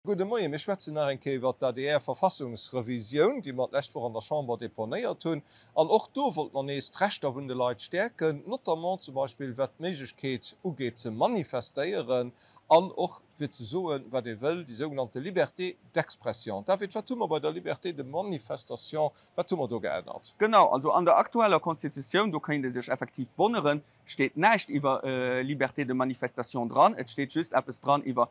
Gudde Moien. Mir schwätzen nach eng Kéier iwwert d'ADR-Verfassungsrevisioun, déi mer d'lescht Woch an der Chamber deponéiert hunn. An och do wollte mer nees d'Rechter vun de Leit stäerken, notamment zum Beispill wat d'Méiglechkeet ugeet ze manifestéieren an och fir ze soen, wat ee wëll, déi sougenannte Liberté d'expression. David, wat hu mer bei der Liberté de manifestation, wat hu mer do geännert? Genau, also an der aktueller Constitutioun, do kéint ee sech effektiv wonneren, steet näischt iwwer Liberté de manifestation dran. Et steet just eppes dran iwwer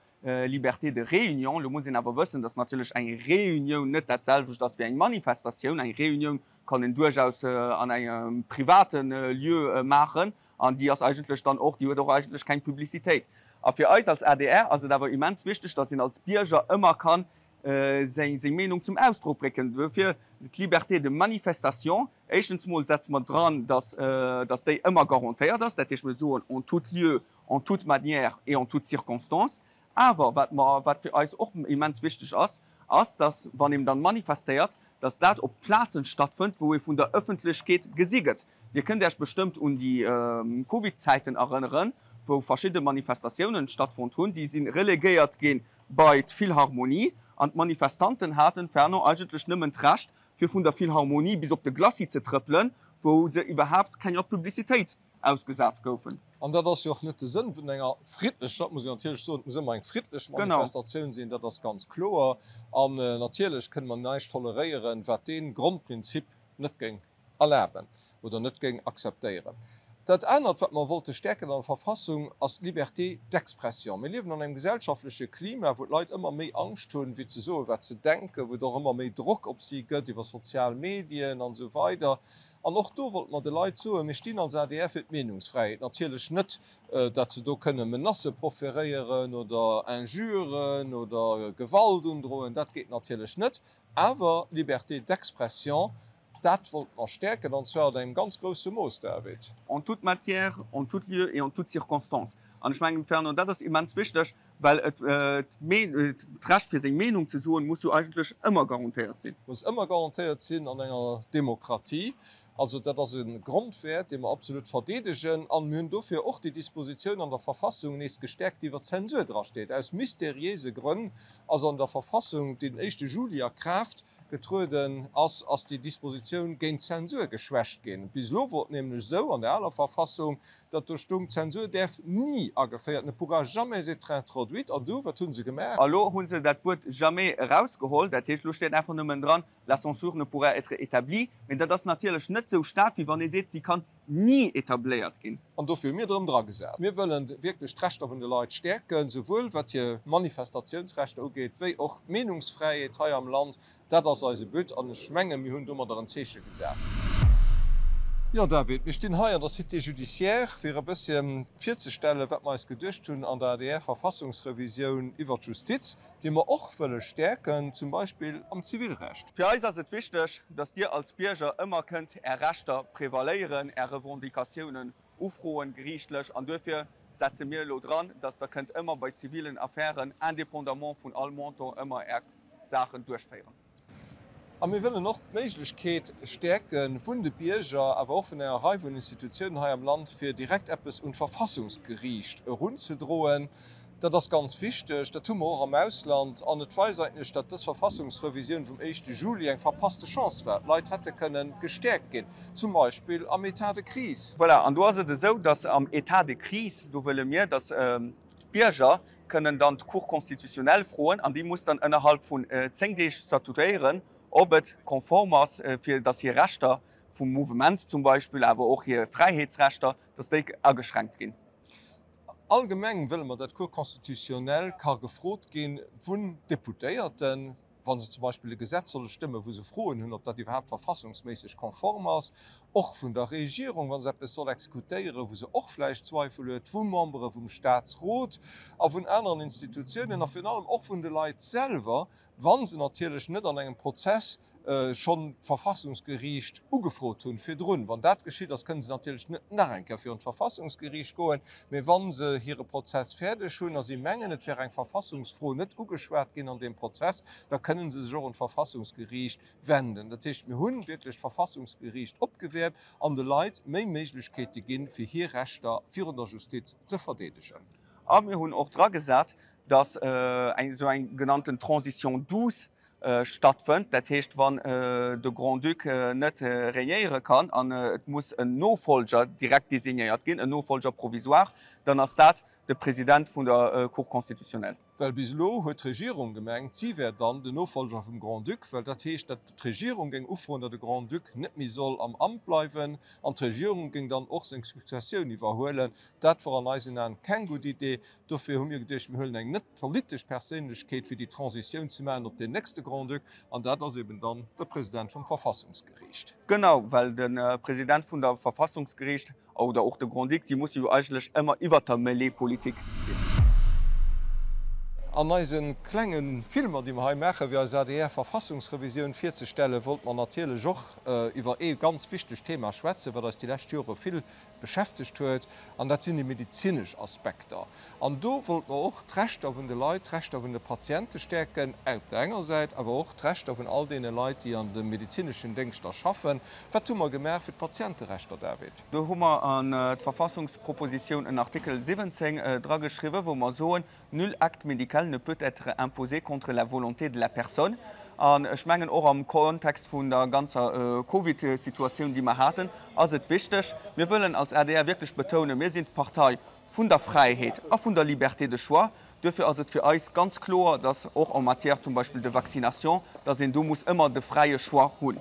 Liberté de réunion. Lo muss een awer wëssen, datt natierlech eng Reunioun net dat selwecht ass wéi eng Manifestatioun. Eng Reunioun kann een duerchaus an engem private Lieu maachen an déi ass eigentlech dann och, déi huet och eigentlech keng Publicitéit. A fir eis als adr ass et awer immens wichteg, datt een als Bierger ëmmer kann seng Meenung zum Ausdrock brécken. Duerfir d'Liberté de manifestation. Éischtens mol setze mer dran, datt déi ëmmer garantéiert ass. Dat heescht, mir soen en tout lieu, en toute manière et en toute circonstance. Awer wat mer, wat fir eis och immens wichteg ass, ass, dass, wann een dann manifestéiert, dass dat op Plazen stattfënnt, wou ee vun der Ëffentlechkeet gesi gëtt. Dir kënnt Iech bestëmmt un déi Covid-Zäiten erënneren, wou verschidde Manifestatiounen stattfonnt hunn. Déi si relegéiert gi bei d'Philharmonie an d'Manifestanten haten ferno eigentlech nëmmen d'Recht, fir vun der Philharmonie bis op de Glacis ze trëppelen, wou se iwwerhaapt kenger Publicitéit ausgesat goufen. An dat ass jo och net de Sënn vun enger friddlecher, dat muss een natierlech soen, et muss ëmmer eng friddlech Manifestatioun sinn, dat ass ganz kloer. An natierlech kënne mer näischt toleréieren, wat dee Grondprinzip net géing erlaben oder net géing akzeptéieren. Dat anert, wat mer wollte stäerken an der Verfassung, ass d'Liberté d'expression. Mir liewen an engem gesellschaftleche Klima, wou d'Leit ëmmer méi Angscht hunn, fir ze soen, wat se denken, wou et och ëmmer méi Drock op si gëtt iwwer sozial Medien an esou weider. An och do wollte mer de Leit soen, mir stinn als adr fir d'Meenungsfräiheet. Natierlech net, datt se do kënne Menacë proféréieren oder Injuren oder Gewalt undroen, dat geet natierlech net. Awer Liberté d'expression, Dat wollte mer stäerken, an zwar an engem ganz grousse Mooss, David. En toute matière, en tout lieu et en toutes circonstances. An ech mengen, Fernand, dat ass immens wichteg, well et d'Recht fir seng Meenung ze soen, muss jo eigentlech ëmmer garantéiert sinn. Muss ëmmer garantéiert sinn an enger Demokratie. Also dat ass e Grondwäert, dee mer absolut verdeedegen. An mir hunn dofir och déi Dispositioun an der Verfassung nees gestäerkt, déi iwwer d'Zensur drasteet. Aus mysteriéise Grënn ass an der Verfassung, déi den éischte Juli a Kraaft Getrueden ass, ass déi Dispositioun géint d'Zensur geschwächt ginn. Bis elo wor et nämlech esou an der aler Verfassung, datt do stung, d'Zensur däerf ni ageféiert, ne pourra jamais être introduite. An du, wat hu se gemaach? A lo hu se dat Wuert jamais erausgeholl. Dat heescht, lo steet einfach nëmmen dran, la censure ne pourra être établie. Mee dat ass natierlech net esou staark, wéi wann ee seet, si kann ni etabléiert ginn. An dofir hu mir et erëm dragesat. Mir wëllen wierklech d'Rechter vun de Leit stäerken, souwuel wat hir Manifestatiounsrechter ugeet, wéi och d'Meenungsfräiheet hei am Land. Dat ass eise But an ech mengen, mir hunn domadder en Zeeche gesat. Jo, David, mir stinn hei an der Cité judiciaire, fir e bësschen virzestellen, wat mer eis geduecht hunn an der ADR-Verfassungsrevisioun iwwert d'Justiz. Déi mer och wëlle stäerken, zum Beispill am Zivilrecht. Fir eis ass et wichteg, dass Dir als Bierger ëmmer kënnt Är Rechter prevaléieren, Är Revendicatiounen ufroen, geriichtlech. An duerfir setze mir elo dran, dass Der kënnt ëmmer bei zivilen Affären, indépendamment vun all Montant, ëmmer Är Saachen duerchféieren. A mir wëllen och d'Méiglechkeet stäerke vun de Bierger, awer och vun enger Rei vun Institutiounen hei am Land, fir direkt eppes un d'Verfassungsgeriicht erunzedroen. Dat ass ganz wichteg. Dat hu mer och am Ausland. An et weist eigentlech, datt dës Verfassungsrevisioun vum éischte Juli eng verpasste Chance war. D'Leit hätte kënnen gestäerkt ginn, zum Beispill am État de crise. Voilà, an do ass et esou, datt am État de crise, do wëlle mir, datt d'Bierger kënnen dann d'Cour constitutionnelle froen an déi muss dann ënnerhalb vun 10 Deeg statutéieren, ob et konform ass, fir datt hir Rechter vum Mouvement zum Beispill, awer och hir Fräiheetsrechter, datt déi ageschränkt ginn. Allgemeng wëlle mer, datt d'Cour constitutionnelle ka gefrot gi vun Deputéierten, wa se zum Beispill e Gesetz solle stëmmen, wou se Froen hunn, ob dat iwwerhaapt verfassungsméisseg konform ass, och vun der Regierung, wa se eppes soll exekutéieren, wou se och vläicht Zweifel huet, vu Membere vum Statsrot a vun aneren Institutiounen a virun allem och vun de Leit selwer, wa se natierlech net an engem Prozess schonn d'Verfassungsgeriicht ugefrot hunn virdrun. Wann dat geschitt ass, kënne se natierlech net nach eng Kéier virun d'Verfassungsgeriicht goen, mee wa se hire Prozess fäerdeg hunn a si mengen, et wär eng Verfassungsfro net ugeschwat ginn an deem Prozess, da kënne se sech och un d'Verfassungsgeriicht wenden. Dat heescht, mir hu wierklech d'Verfassungsgeriicht opgewäert an de Leit méi Méiglechkeete ginn, fir hir Rechter virun der Justiz ze verdeedegen. A mir hunn och dragesat, dass eng esou eng genannten Transition douce stattfënnt, dat heescht wann de Grand-Duc net regnéiere kann an et muss en Nofolger direkt designéiert ginn, en Nofolger provisoire, dann ass dat de President vun der Cour constitutionnelle. Well bis elo huet d'Regierung gemengt, si wär dann den Nofolger vum Grand-Duc, well dat heescht, datt d'Regierung géing ufroen, datt de Grand-Duc net méi soll am Amt bleiwen an d'Regierung géing dann och seng Successioun iwwerhuelen. Dat wor an eisen Aen keng gutt Idee. Dofir hu mir geduecht, mir huelen eng net politesch Perséinlechkeet, fir déi Transitioun ze maachen op deen nächste Grand-Duc, an dat ass eben dann de President vum Verfassungsgeriicht. Genau, well de President vun der Verfassungsgeriicht oder och de Grand-Duc, si musse jo eigentlech ëmmer iwwert der Mêlée politique sinn. An eise klenge Filmer, déi mer hei maachen, fir eis ADR-Verfassungsrevisioun virzestellen, wollte mer natierlech och iwwer ee ganz wichtegt Thema schwätzen, wat eis déi lescht Jore vill beschäftegt huet, an dat sinn déi medezinesch Aspekter. An do wollte mer och d'Rechter vun de Leit, d'Rechter vun de Patiente stäerken op der enger Säit, awer och d'Rechter vun all deene Leit, déi an de medezineschen Déngschter schaffen. Wat hu mer gemaach fir d'Patienterechter, David? Do hu mer an d'Verfassungspropositioun en Artikel 17 drageschriwwen, wou mer soen, Nul acte médical ne peut être imposé contre la volonté de la personne. An ech mengen, och am Kontext vun der ganzer Covid-Situatioun, déi mer haten, ass et wichteg, mir wëllen als adr wierklech betounen, mir sinn d'Partei vun der Fräiheet a vun der Liberté de choix. Duerfir ass et fir eis ganz kloer, dass och en matière zum Beispill de vaccination, dass een do muss ëmmer de fräie Choix hunn.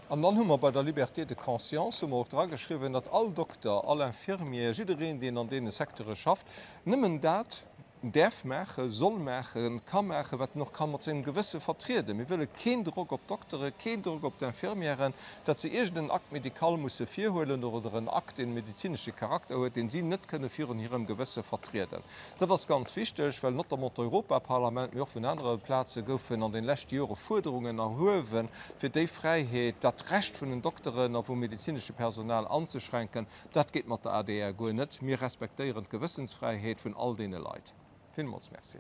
An dann hu mer bei der Liberté de conscience hu mer och drageschriwwen, datt all Dokter, all Infirmier, jiddereen, deen an deene Secteure schafft, nëmmen dat däerf maachen, soll maachen, ka maachen, wat en och ka mat sengem Gewësse vertrieden. Mir wëlle keen Drock op d'Doktere, keen Drock op d'Infirmièren, datt se iergend en Acte médical musse virhuelen oder en Akt, deen e medezinesche Charakter huet, deen si net kënne virun hirem Gewësse vertrieden. Dat ass ganz wichteg, well notamment d'Europaparlament, mee och vun anere Plaze goufen an den leschte Jore Fuerderungen erhuewen, fir déi Fräiheet, dat Recht vun den Dokteren a vum medezinesche Personal anzeschränken. Dat geet mat der adr guer net. Mir respektéieren d'Gewëssensfräiheet vun all deene Leit. Villmools Merci.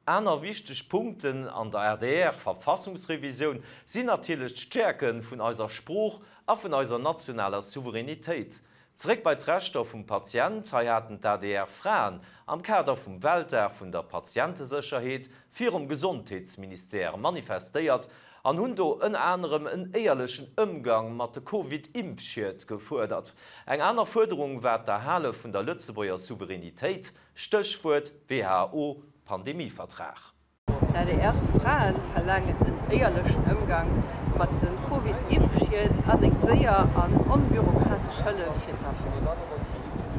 Aner wichteg Punkten an der ADR-Verfassungsrevisioun sinn natierlech d'Stäerke vun eiser Sprooch a vun eiser nationaler Souveränitéit. Zeréck bei d'Rechter vum Patient, hei haten d'ADR-Fraen am Kader vum Weltdag vun der Patientesécherheet virum Gesondheetsministère manifestéiert an hunn do ënner anerem en éierlechen Ëmgang mat de Covid-Impfschied gefuerdert. Eng aner Fuerderung war d'Erhale vun der Lëtzebuerger Souveränitéit, Stéchwuert WHO-Pandemievertrag. D'ADR-Fraen verlaangen en éierlechen Ëmgang mat de Covid-Impfschied an eng séier an onbürokratesch Hëllef fir d'Affer.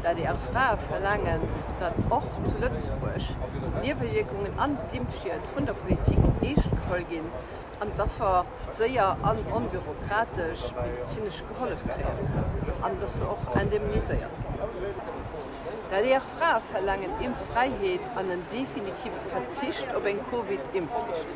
D'ADR-Frae verlaangen, datt och zu Lëtzebuerg d'Niewewierkungen an d'Impfschied vun der Politik eescht geholl ginn an d'Affer séier an onbürokratesch medezinesch gehollef kréien an datt se och indemniséiert ginn. D'ADR-Frae verlaangen Impffräiheet an en definitive Verzicht op eng Covid-Impfflicht.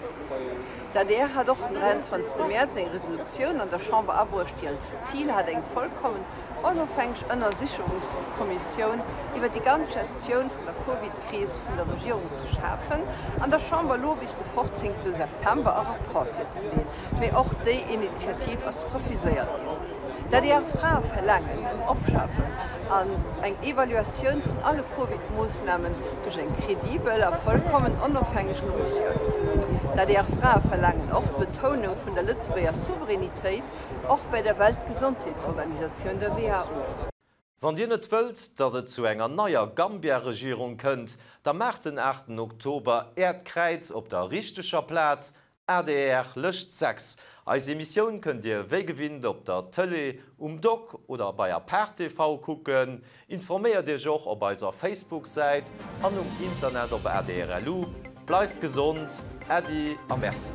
D'ADR hat och den 23 Mäerz eng Resolutioun an der Chamber abruecht, déi als Zil hat, eng vollkommen onofhängeg Ënnersicherungskommissioun iwwer déi ganz Gestioun vun der Covid-Kris vun der Regierung ze schafen an der Chamber elo bis de 15 September e Rapport virzeleeën. Mee och déi Initiativ ass refuséiert ginn. D'ADR-Frae verlaangen en Opschafen an eng Evaluatioun vun alle Covid-Moossnamen duerch eng kredibel a vollkommen onofhängeg Kommissioun. D'ADR-Frae verlaangen och d'Betounung vun der Lëtzebuerger Souveränitéit och bei der Weltgesondheetsorganisatioun, der WHO. Wann Dir net wëllt, datt et zu enger neier Gambia-Regierung kënnt, da maacht den aachten Oktober Äert Kräiz op der richteger Plaz, adr, Lëscht 6. Eis Emissioun kënnt Dir wéi gewinnt op der Tëlee, um Dock oder bei Apart TV kucken. Informéiert Iech och op eiser Facebook-Säit an um Internet op adr.lu. Bleift gesond, Äddi a Merci.